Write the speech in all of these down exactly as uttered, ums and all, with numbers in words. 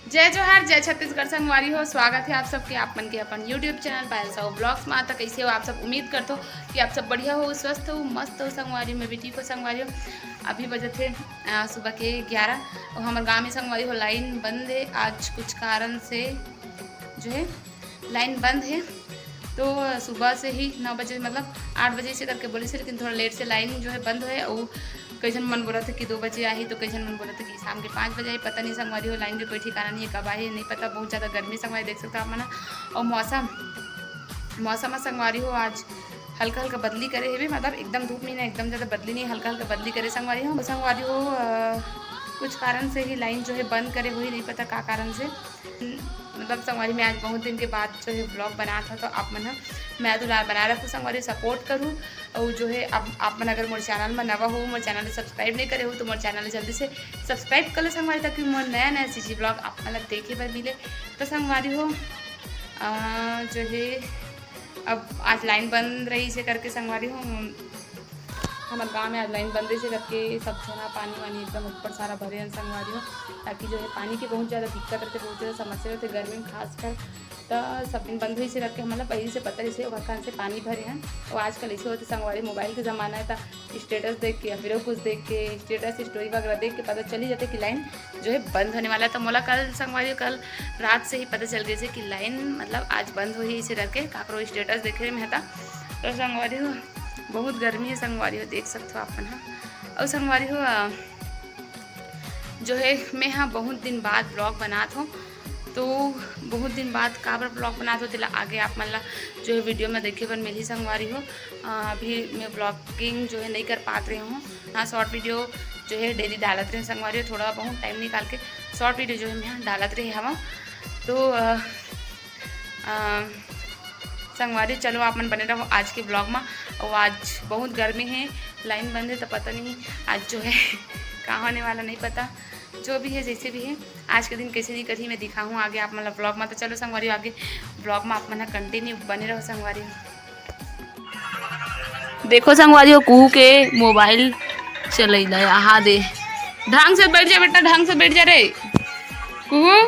जय जोहार, जय छत्तीसगढ़ संगवारी हो। स्वागत है आप सबके, आप मन के अपन YouTube चैनल पायल साहू ब्लॉग्स में। तो कैसे हो आप सब? उम्मीद करथो कि आप सब बढ़िया हो, स्वस्थ हो, मस्त हो संगवारी हो। मैं भी ठीक हो संगवारी हो। अभी बजत है, अ, सुबह के ग्यारह। और हमारे गाँव में संगवारी हो लाइन बंद है आज कुछ कारण से, जो है लाइन बंद है। तो सुबह से ही नौ बजे, मतलब आठ बजे से करके बोले से, लेकिन थोड़ा लेट से लाइन जो है बंद है। और कई झन मन बोलत है कि दो बजे आही, तो कई झन मन बोलत है कि शाम के पाँच बजे आही। पता नहीं संगवारी हो, लाइन के कोई ठिकाना नहीं है, कब आही नहीं पता। बहुत ज़्यादा गर्मी संगवारी देख सकता आप मन ह। और मौसम, मौसम ह संगवारी हो आज हल्का हल्का बदली करे हेवे, मतलब एकदम धूप नहीं ना, एकदम ज़्यादा बदली नहीं, हल्का हल्का बदली करे संगवारी हो। संगवारी हो, अ, कुछ कारण से ही लाइन जो है बंद करे होही, नहीं पता का कारण से। मतलब संगवारी, मैं आज बहुत दिन के बाद जो है ब्लॉग बनात हव, तो आप मन ह, मैं दुलार बनाए रखू संगवारी, सपोर्ट करू। और जो है आप, आप मन अगर मोर चैनल में नवा हो, मोर चैनल सब्सक्राइब नहीं करे हो, तो मोर चैनल जल्दी से सब्सक्राइब कर लो संगवारी, ताकि मोर नया नया चीजी ब्लॉग आप मन ला देखे बर मिले। तो संगवारी हो, अ, जो है अब आज लाइन बंद रही से करके संगवारी हो, हमारे गाँव में आज लाइन बंद रही से करके सब झना पानी वानी एकदम ऊपर सारा भरे हन संगवारी हो, ताकि जो है पानी के बहुत ज़्यादा दिक्कत रहते, बहुत ज़्यादा समस्या रहते गर्मी में खासकर। तो सब दिन बंद हुई से करके हमला पहले से पता रही से ओकर कारण से पानी भरे हन। और आजकल ऐसे होते संगवारी, मोबाइल के ज़माना है, तो स्टेटस देख के या फिर कुछ देख के, स्टेटस स्टोरी वगैरह देख के पता चली जाते कि लाइन जो है बंद होने वाला है। तो मोला कल संगवारी हो, कल रात से ही पता चल गए से कि लाइन मतलब आज बंद होही इसे करके, काकरो स्टेटस देखे में था। तो संगवारी हो, बहुत गर्मी है संगवारी हो, देख सकते हो आप मन ह। और संगवारी हो, अ, जो है मैं हाँ बहुत दिन बाद ब्लॉग बनात हूँ, तो बहुत दिन बाद काबर ब्लॉग बनात हूँ तेला आगे आप मन ला जो है वीडियो में देखे बर मिलही संगवारी हो। अ, अभी मैं ब्लॉगिंग जो है नहीं कर पात रही हूँ, हाँ शॉर्ट वीडियो जो है डेली डालत रहे संगवारी हो, थोड़ा बहुत टाइम निकाल के शॉर्ट वीडियो जो है मैं हाँ डालत रहे हवा। तो अ, अ, संगवारी चलो आप मन बने रहो आज के ब्लॉग में। और आज बहुत गर्मी है, लाइन बंद है, तो पता नहीं आज जो है का होने वाला, नहीं पता। जो भी है, जैसे भी है, आज के दिन कैसे नहीं कटी मैं दिखाऊँ आगे आप मन ला ब्लॉग में। तो चलो संगवारी आगे ब्लॉग में आप मन कंटिन्यू बने रहो संगवारी। देखो संगवारी हो, कुहू के मोबाइल चलैला, यहाँ दे। ढंग से बैठ जा बेटा, ढंग से बैठ जा रे। कुहू,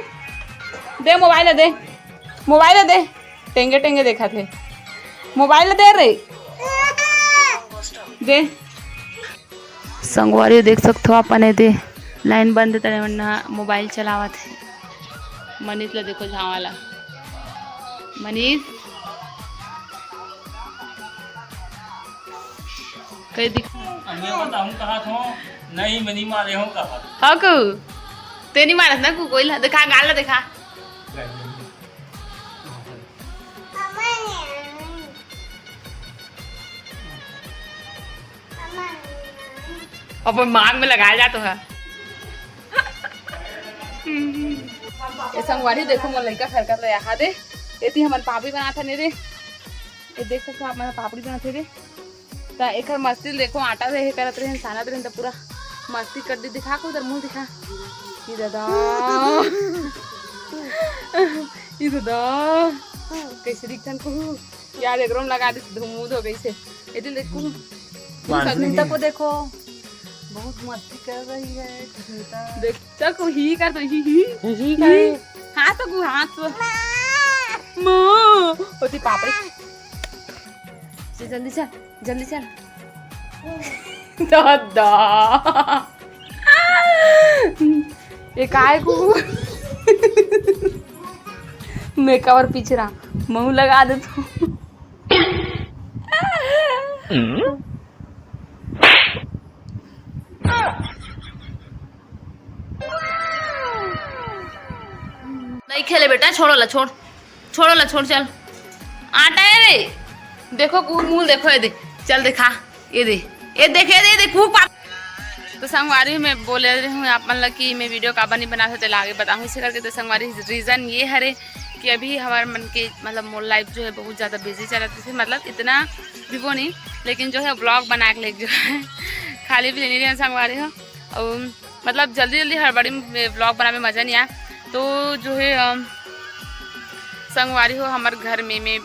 दे मोबाइल दे, मोबाइल दे। टेंगे टेंगे देखा थे, मोबाइल दे रे, दे। संगवारी देख सकथो अपन एदे लाइन बंद हे, तने मन मोबाइल चलावत हे। मनीष ला देखो झावा ला। मनीष कई दिख अब मैं बताऊं कहा था, नहीं मनी मारे हो कहा। हाँ कू, ते नहीं मारत ना कू, कोई ला दिखा, गाल ला दिखा। अपन मांग में लगाया जातो है। ये संगवारी देखो, मोर लइका खरकत ले आहा दे। एती हमन पापड़ी बनात हन रे। ये देख सकते हो आप, मैं पापड़ी बनात हे रे। त एकर मस्ती देखो, आटा दे हे करत रहे, सानत रहे, त पूरा मस्ती कर दी। दिखा को उधर मुंह दिखा। ई दादा। ई दादा। कैसे दिखतन को? यार, एकरो में लगा दी, धुमूध हो गई से। एदिन देखो। मानसून सन्निता ही। को देखो। बहुत मस्ती कर रही है सुष्मिता। देख, चल, को ही कर दो, ही, ही। ही ही ही। करे। हाथ को, हाथ को। माँ। होती पापड़ी। चल, जल्दी चल, जल्दी चल। दादा। ये काय को? मेकअप और पिछरा, मुंह लगा दे तू। नहीं खेले बेटा, छोड़ो ला, छोड़, छोड़ो ला, छोड़, चल। आटा है रे, देखो कूक मुंह देखो, ये दे, चल दिखा, ये दे, ये देखे, ये दे, ये दे, कूक पाप। तो संगवारी, मैं बोले रही हूँ आप मन ला कि मैं वीडियो काबर नहीं बनात हूँ, तेला आगे बताहूँ इसे करके। तो संगवारी, रीज़न ये हरे कि अभी हमारे मन के, मतलब, मोर लाइफ जो है बहुत ज़्यादा बिजी चलत हे, मतलब इतना भी वो नहीं, लेकिन जो है ब्लॉग बना के लेके जो है खाली भी नहीं रहे संगवारी हो। और मतलब जल्दी जल्दी हड़बड़ी में ब्लॉग बनावे में मज़ा नहीं आया। तो जो है, अम, संगवारी हो, हमारे घर में, में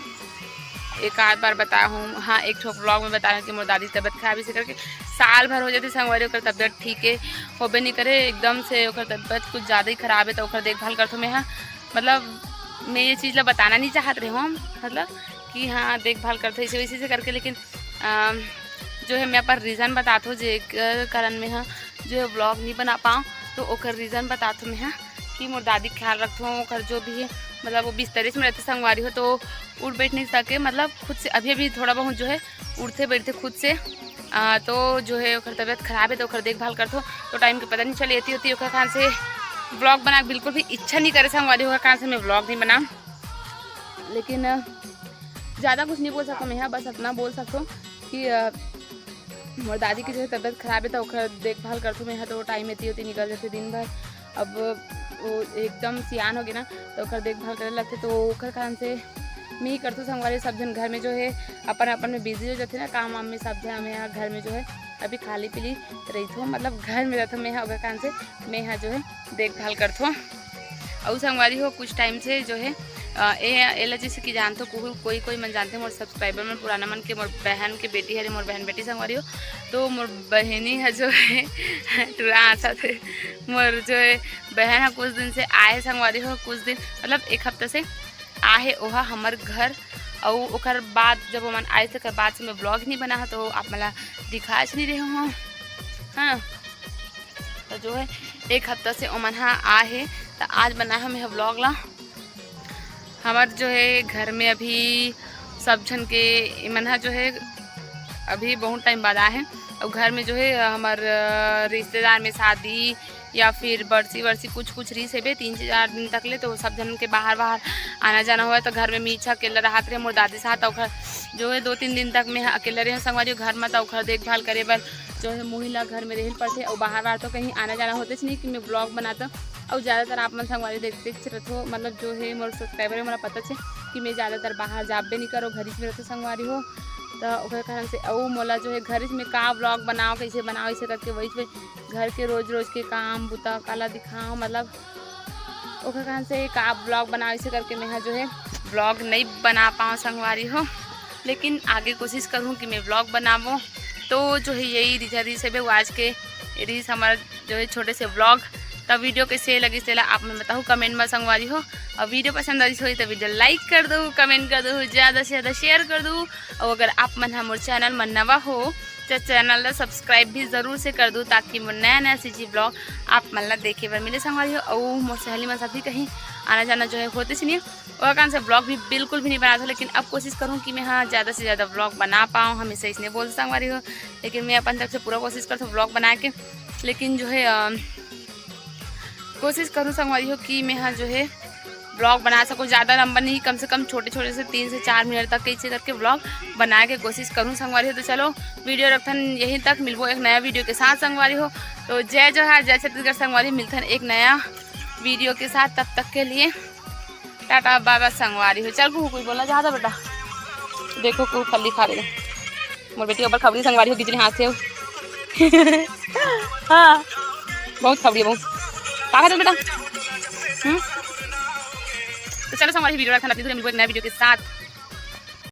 एक आध बार बताया हूँ, हाँ, एक ठो vlog में बताया हूँ कि मोर दादी तबीयत खराब, इसे करके साल भर हो जाते संगवारी, ओकर तबीयत ठीक है, होबे नहीं करे, एकदम से ओकर तबीयत कुछ ज़्यादा ही खराब है, तो ओकर देखभाल करथो मैं, हाँ। मतलब, मैं ये चीज़ ला बताना नहीं चाहत रहे हूँ, मतलब कि हाँ, देखभाल करथो इसे वैसे से करके, लेकिन अम, जो है मैं अपन रीज़न बताथो जे एकर कारण मैं, हाँ, जो है vlog नहीं बना पाऊँ, तो ओकर रीज़न बताथो मैं, हाँ, कि मोर दादी के ख्याल रखथो, ओकर जो भी है, मतलब वो बिस्तरे में रहते संगवारी हो, तो उठ बैठ नहीं सके, मतलब खुद से अभी अभी थोड़ा बहुत जो है उठते बैठते खुद से। आ, तो जो है ओकर तबीयत खराब है, तो ओकर देखभाल करथो, तो टाइम के पता नहीं चले, एती ओती ओकर कारण से vlog बना के बिल्कुल भी इच्छा नहीं करे संगवारी, ओकर कारण से मैं vlog नहीं बनाऊँ। लेकिन अ, ज़्यादा कुछ नहीं बोल सकता मैं, हाँ, बस इतना बोल सकता हूँ कि अ, मोर दादी की जो है तबीयत खराब है, तो ओकर देखभाल करथो मैं, हाँ, तो टाइम एती ओती निकल जाते दिन भर। अब वो एकदम सियान हो गए ना, तो ओकर देखभाल करे लगते, तो ओकर कारण से मैं ही करथो संगवारी। सब जन घर में जो है अपन अपन में बिजी हो जाते ना काम वाम में, सब जन मैं यहाँ घर में जो है अभी खाली पीली रहिथो, मतलब घर में रहथो मैं यहाँ, ओकर कारण से मैं यहाँ जो है देखभाल करथो। अउ संगवारी हो, कुछ टाइम से जो है अ, ए एला जैसे कि जानथो, कोई कोई कोई मन जानथे, मोर सब्सक्राइबर मन, पुराना मन के, मोर बहन के बेटी हरे, मोर बहन बेटी संगवारी हो, तो मोर बहिनी ह जो है टुरा आसा थे, मोर जो है बहन ह कुछ दिन से आए संगवारी हो, कुछ दिन मतलब एक हफ्ता से आहे ओहा हमर घर। अउ ओकर बाद जब ओमन आए, तेकर बाद से मैं vlog नहीं बना, तो आप मन ला दिखाच नहीं रहे हो, हाँ। तो जो है एक हफ्ता से ओमन हा आहे, तो आज बनाए हमें vlog ला। हमर जो है घर में अभी सब झन के एमन हा जो है अभी बहुत टाइम बाद आए हैं, और घर में जो है हमर अ, रिश्तेदार में शादी या फिर बरसी वरसी कुछ कुछ रहिस हेबे तीन चार दिन तक ले, तो सब झन के बाहर बाहर आना जाना हुआ, तो घर में मीछा अकेला रहत रहे मोर दादी साथ, ओखर जो है दो तीन दिन तक मैं अकेला रहे संगवारी घर में, तो ओखर देखभाल करे बर जो है मुही ला घर में रहे पड़थे, और बाहर बाहर तो कहीं आना जाना होतेच नहीं कि मैं vlog बनाता। और ज़्यादातर आप मन संगवारी देखते रहथो, मतलब जो है मोर सब्सक्राइबर है, मोला पता छे कि मैं ज़्यादातर बाहर जाबे नहीं करो, घर में रहते संगवारी हो। तो ओकर कारण से अउ मोला जो है घर में का vlog बनाओ, कैसे बनाओ, इसे करके वही पे घर के रोज रोज के काम बुता काला दिखाओ, मतलब ओकर कारण से का vlog बनाओ, इसे करके मैं हा जो है vlog नहीं बना पाऊँ संगवारी हो। लेकिन आगे कोशिश करूँ कि मैं vlog बनाऊँ। तो जो है यही रिझा रिझ से आज के रिझ हमारा जो है छोटे से vlog। तब video कैसे लगिस तेला आप मन बताहू comment में संगवारी हो। और video पसंद आइस होही तो video like कर दो, comment कर दो, ज़्यादा से ज़्यादा share कर दो। और अगर आप मन हा मोर channel में नवा हो तो channel ला subscribe भी जरूर से कर दो, ताकि मोर नया नया चीज़ी vlog आप मन ला देखे बर मिले संगवारी हो। और मोर सहेली मन साथ भी कहीं आना जाना जो है होतेच नहीं, ओकर कारण से vlog भी बिल्कुल भी नहीं बनात हो। लेकिन अब कोशिश करूँ कि मैं हाँ ज़्यादा से ज़्यादा vlog बना पाऊँ, हमेशा इसने बोल संगवारी हो। लेकिन मैं अपन तरफ से पूरा कोशिश करथो vlog बना के। लेकिन जो है अ, कोशिश करूँ संगवारी हो कि मैं हाँ जो है vlog बना सकूँ, ज़्यादा लंबा नहीं, कम से कम छोटे छोटे से तीन से चार मिनट तक कैसे करके vlog बना के कोशिश करूँ संगवारी हो। तो चलो video रखथन यहीं तक, मिलबो एक नया video के साथ संगवारी हो। तो जय जोहार, जय छत्तीसगढ़ संगवारी, मिलथन एक नया video के साथ, तब तक के लिए टाटा बाय बाय संगवारी हो। चल गुहू कुछ बोलना चाहता बेटा? देखो कुहू फल्ली खा रहे, मोर बेटी ऊपर खबड़ी संगवारी हो, गिजली हाथ से हो। हाँ, बहुत खबड़ी है, बहुत। का खाते बेटा? हम्म? तो चलो संगवारी video रखना, अपनी मिलबो एक नया video के साथ।